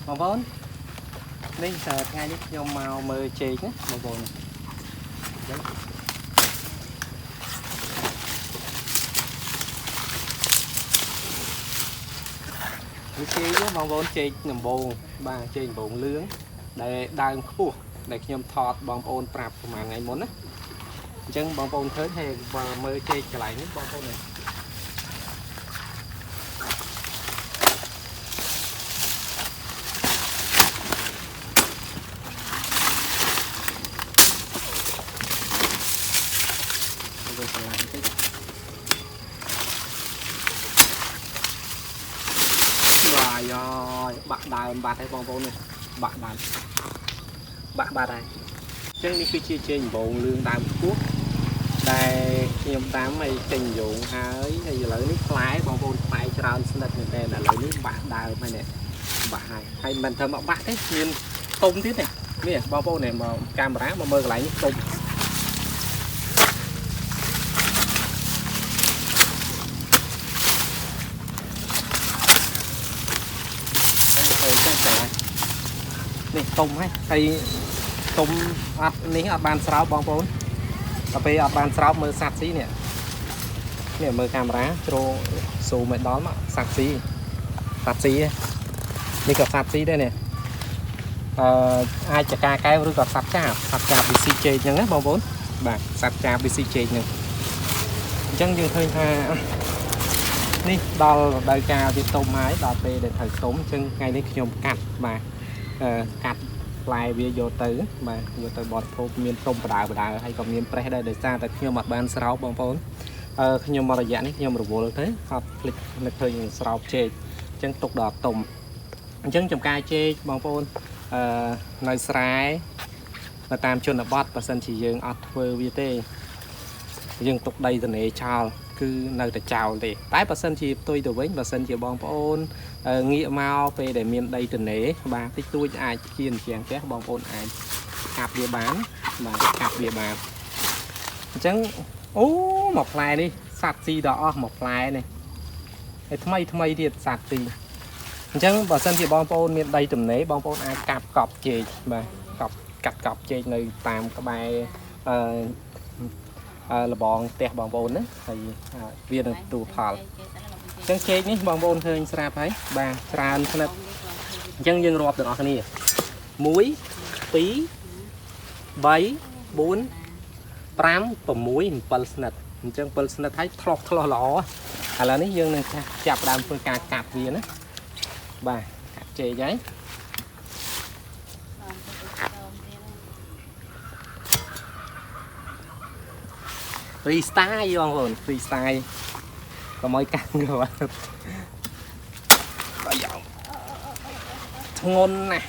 បងប្អូននេះថ្ងៃនេះខ្ញុំមកមើលចេកណាបងប្អូនអញ្ចឹងនេះចេកណាបងប្អូនចេកដំបងបាទចេកដំបងលឿងដែលដើមខ្ពស់ដែលខ្ញុំថតបងប្អូនប្រាប់ប្រហែលថ្ងៃមុនណាអញ្ចឹងបងប្អូនឃើញហើយបើមើលចេកកន្លែងនេះបងប្អូននេះ វាឆ្លាញ់តិចបាទយោបាក់ដើមបាត់ហើយបងប្អូននេះបាក់បាត់បាក់បាត់ហើយអញ្ចឹងនេះគឺជាចេកដំបងលឿងដើមខ្ពស់ដែលខ្ញុំដាំឲ្យចេញយោងហើយហើយឥឡូវនេះផ្លែបងប្អូនផ្លែច្រើនស្និទ្ធមែនតើឥឡូវនេះបាក់ដើមហើយនេះបាក់ហើយហើយមិនធ្វើមកបាក់ទេមានទុំទៀតនេះនេះបងប្អូននេះមកកាមេរ៉ាមកមើលកន្លែងនេះទុំ នេះទុំហើយហើយទុំអត់នេះអត់បានស្រោបបងប្អូនដល់ពេលអត់បានស្រោបមើលសัตว์ស៊ីនេះនេះមើលកាមេរ៉ាជ្រោស៊ូមឲ្យដល់មកសัตว์ស៊ីសัตว์ស៊ីនេះក៏សัตว์ស៊ីដែរនេះអឺអាចចកាកែវឬក៏សัตว์ចាបសัตว์ចាបវាស៊ីចេកហ្នឹងណាបងប្អូនបាទសัตว์ចាបវាស៊ីចេកហ្នឹងអញ្ចឹងយើងឃើញថានេះដល់រដូវកាលវាទុំហើយដល់ពេលដែលត្រូវទុំអញ្ចឹងថ្ងៃនេះខ្ញុំកាត់បាទកាត់ផ្លែវាយកទៅបាទយកទៅបរិភោគមានទុំបដើបដើហើយក៏មានប្រេះដែរដោយសារតែខ្ញុំអត់បានស្រោបបងប្អូនខ្ញុំមករយៈនេះខ្ញុំរវល់ទៅអត់ភ្លេចនឹកឃើញស្រោបចេកអញ្ចឹងទុកដល់ទុំអញ្ចឹងចំការចេកបងប្អូននៅស្រែនៅតាមជនបទបើសិនជាយើងអត់ធ្វើវាទេយើងទុកដីទនេចោលគឺនៅតែចោលទេតែបើសិនជាផ្ទុយទៅវិញបើសិនជាបងប្អូនងាកមកពេលដែលមានដីទនេបាទតិចតួចអាចជាជាងផ្ទះបងប្អូនអាចកាប់វាបានបាទកាប់វាបានអញ្ចឹងអូមួយផ្លែនេះសัตว์ស៊ីដល់អស់មួយផ្លែនេះហើយថ្មីថ្មីទៀតសัตว์ស៊ីអញ្ចឹងបើសិនជាបងប្អូនមានដីទំនេរបងប្អូនអាចកាប់កប់ចេកបាទកប់កាត់កប់ចេកនៅតាមក្បែរលបងផ្ទះបងប្អូនណាហើយវានឹងទទួលផលអញ្ចឹងចេកនេះបងប្អូនឃើញស្រាប់ហើយបាទច្រើនស្និទ្ធអញ្ចឹងយើងរាប់ទាំងអស់គ្នា1 2 3 4 5 6 7ស្និទ្ធអញ្ចឹង7ស្និទ្ធហើយឆ្លោះឆ្លោះល្អឥឡូវនេះយើងនឹងចាប់ដើមធ្វើការកាប់វាណាបាទកាប់ចេកហើយ freestyle បងប្អូន freestyle កុំឲ្យកាំងក៏បាទអាយ៉ងធ្ងន់ណាស់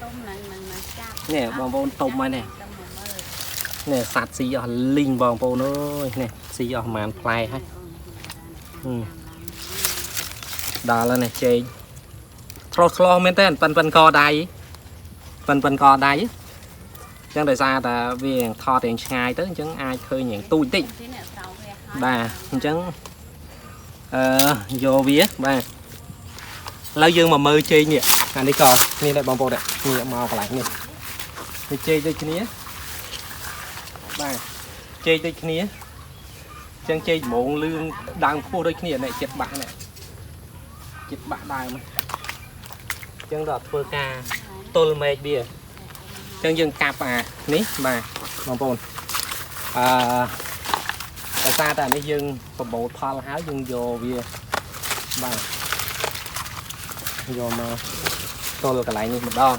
ទុំនឹងនឹងចាប់នេះបងប្អូនទុំហើយនេះនេះសัตว์ស៊ីអស់លីងបងប្អូនអើយនេះស៊ីអស់ប្រហែលផ្លែហើយដល់ហើយនេះចេកឆ្លោះឆ្លោះមែនទេប៉ិនប៉ិនកដៃប៉ិនប៉ិនកដៃអញ្ចឹងដោយសារតែវាថតរៀងឆ្ងាយទៅអញ្ចឹងអាចឃើញរៀងទូចតិចបាទអញ្ចឹងយកវាបាទឥឡូវយើងមកមើលចេកនេះអានេះក៏នេះដែរបងប្អូននេះមកកន្លែងនេះនេះចេកដូចគ្នាបាទចេកដូចគ្នាអញ្ចឹងចេកហ្មងលឿងដើមខ្ពស់ដូចគ្នានេះចិត្តបាក់នេះចិត្តបាក់ដើមអញ្ចឹងដល់ធ្វើការទល់មែកវាអញ្ចឹងយើងកាប់អានេះបាទបងប្អូនដោយសារតែអានេះយើងប្រមូលផលហើយយើងយកវាបាទយកមកទល់កន្លែងនេះម្ដង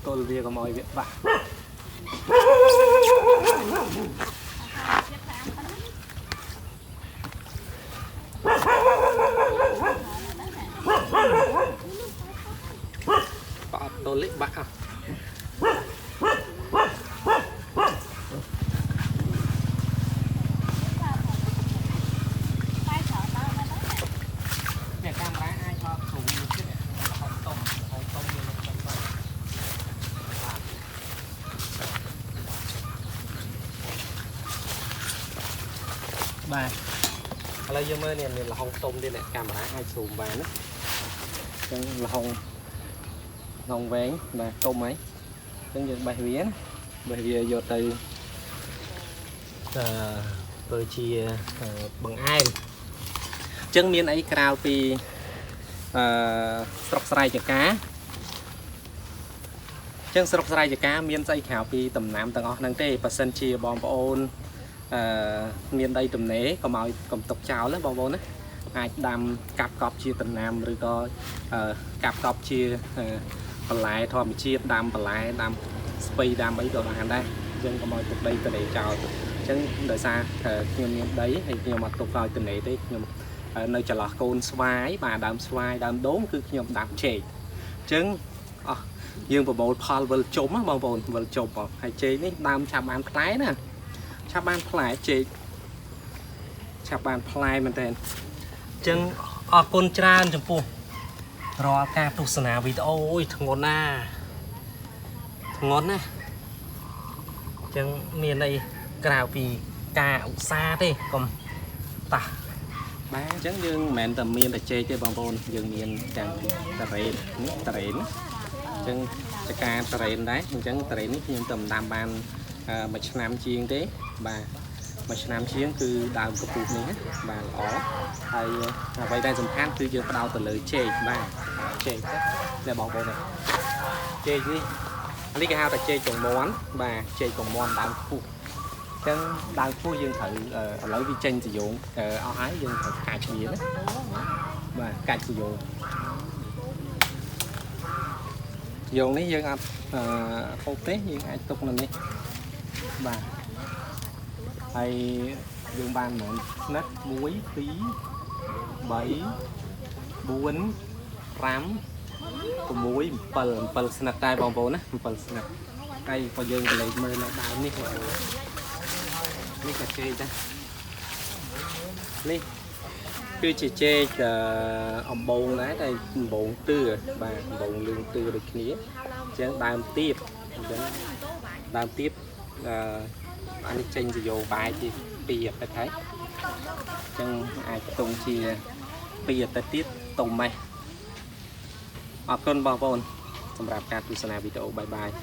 ទល់វាកុំឲ្យវាបាក់បាក់ទល់បាក់ បាទឥឡូវយើងមើលនេះមានល្ហុងទុំទៀតនេះកាមេរ៉ាអាច zoom បានណាអញ្ចឹងល្ហុងល្ហុងវែងបាទទុំហើយអញ្ចឹងយើងបេះវាណាបេះវាយកទៅធ្វើជាបង្អែមអញ្ចឹងមានអីក្រៅពីស្រុកស្រែចកាអញ្ចឹងស្រុកស្រែចកាមានស្អីក្រៅពីដំណាំទាំងអស់ហ្នឹងទេបើសិនជាបងប្អូនអឺមានដីទំនេរកុំឲ្យកុំទុកចោលណាបងប្អូនណាអាចដាំកាប់កប់ជាដំណាំឬក៏កាប់កប់ជាបន្លែធម្មជាតិដាំបន្លែដាំស្ពៃដាំអីក៏បានដែរអញ្ចឹងកុំឲ្យទុកដីទំនេរចោលអញ្ចឹងដោយសារខ្ញុំមានដីហើយខ្ញុំអត់ទុកឲ្យទំនេរទេខ្ញុំនៅចន្លោះកូនស្វាយបាទដើមស្វាយដើមដូងគឺខ្ញុំដាំចេកអញ្ចឹងអស់យើងប្រមូលផលវិលជុំណាបងប្អូនវិលជុំបងហើយចេកនេះដើមឆាប់បានផ្លែណាឆាប់បានផ្លែចេកឆាប់បានផ្លែមែនតើអញ្ចឹងអរគុណច្រើនចំពោះរាល់ការទស្សនាវីដេអូអូយធ្ងន់ណាធ្ងន់ណាអញ្ចឹងមានអីក្រៅពីការឧស្សាហ៍ទេកុំតោះបាទអញ្ចឹងយើងមិនមែនតែមានតែចេកទេបងប្អូនយើងមានទាំងតារ៉េននេះតារ៉េនណាអញ្ចឹងចការតារ៉េនដែរអញ្ចឹងតារ៉េននេះខ្ញុំតែដាំបានមួយឆ្នាំជាងទេបាទមួយឆ្នាំជាងគឺដើមកពូកនេះណាបាទល្អហើយអ្វីដែលសំខាន់គឺយើងផ្ដោតទៅលើចេកបាទចេកនេះបងប្អូននេះចេកនេះនេះគេហៅថាចេកកងមន់បាទចេកកងមន់ដើមខ្ពស់អញ្ចឹងដើមខ្ពស់យើងត្រូវឥឡូវវាចេញសយងអស់ហើយយើងត្រូវកាច់វាណាបាទកាច់សយងសយងនេះយើងអត់ហូបទេយើងអាចទុកនៅនេះបាទហើយយើងបានប្រហែលស្និត1 2 3 4 5 6 7 7ស្និតដែរបងប្អូនណា7ស្និតហើយក៏យើងក៏លេចមើលនៅដើមនេះបងប្អូននេះក៏ចេកដែរនេះគឺជាចេកអំបូងដែរតែអំបូងទឿបាទអំបូងលឿងទឿដូចគ្នាអញ្ចឹងដើមទៀបអញ្ចឹងដើមទៀបអានេះចេញសយោបាយទី2អាទិត្យហើយអញ្ចឹងអាចខ្ទង់ជា2អាទិត្យទៀតទុំម៉េះអរគុណបងប្អូនសម្រាប់ការទស្សនាវីដេអូបាយបាយ។